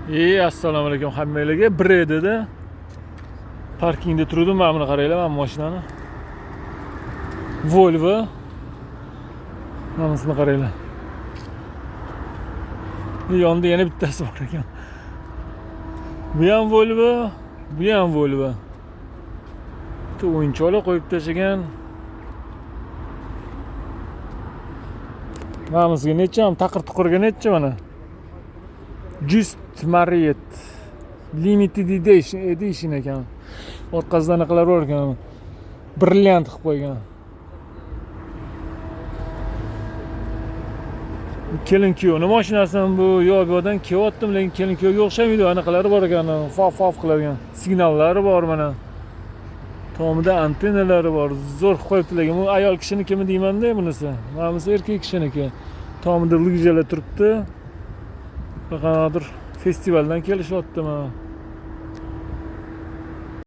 Assalomu alaykum hammanglarga. Bredada parkingda turdim. Mana buni qaranglar, mana bu mashinani. Volvo. Mana bunisini qaranglar. Bu yonida yana bittasi bor ekan. Bu ham Volvo, bu ham Volvo. Bitta o'yinchoqlar qo'yib tashlagan. Mana bunisiga necha ham taqir tuqirga necha mana. Just Marriott Limited Edition ekan. Orqasida anaqalar bor ekan. Brilliant qilib qo'ygan. Kelin kuyovni mashinasimi bu? Yo'q, bu yoqdan kelyaptim, lekin kelin kuyovga o'xshamaydi. Anaqalari bor ekan, fof fof qiladigan signallari bor mana. Tomida antennalari bor. Zo'r qilib qo'yibdi, lekin bu ayol kishinikimi deyman-da bunisi. Mana bunisi erkak kishiniki. Tomida lyujalar turibdi. Qanaqadir festivaldan kelishyapti mana.